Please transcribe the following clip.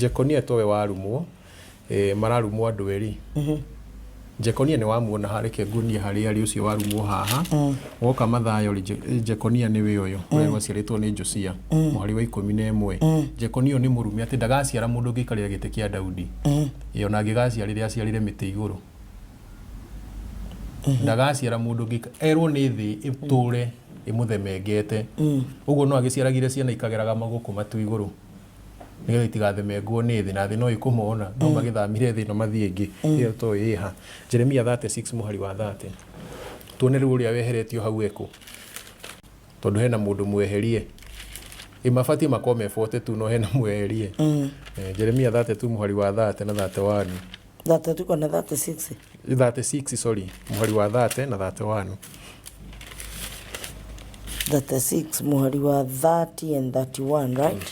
Jekonia towe warumwo, eh, mararumwo andũ erĩ. Jekonia nĩ wamuona ha, reke nguonie harĩa arĩ ũcio warumwo haha. Woka Mathayo rĩ, Jekonia nĩwe ũyũ, ũrĩa waciarĩtwo nĩ Josia, mũhari wa 11. Jekonia ũyũ nĩ mũrume atĩ ndagaciara mũndũ ũngĩikarĩra gĩtĩ kĩa Daudi. Ĩ ona angĩgaciarĩre aciarĩre mĩtĩ igũrũ. Ndagaciara mũndũ ũngĩ erwo nĩ thĩ ĩtũre ĩmũthemengete. Ũguo no agĩciaragire ciana ikageraga magũkũ matu igũrũ. Nĩgetha itigathemengwo nĩ thĩ, na thĩ no ĩkũmona, no magĩthamire thĩ ĩno mathiĩ ĩngĩ ĩyo toĩ ĩha. Jeremia 36 mũhari wa 30, tuone rĩu ũrĩa weheretio hau ekũ, tondũ hena mũndũ mweherie. Ĩ mabatiĩ makorwo me 42 no hena mweherie. Jeremia 32 mũhari wa 30 na 31. 32 kana 36? 36, sorry, mũhari wa 30 na 31. 36 mũhari wa 30 and 31, right?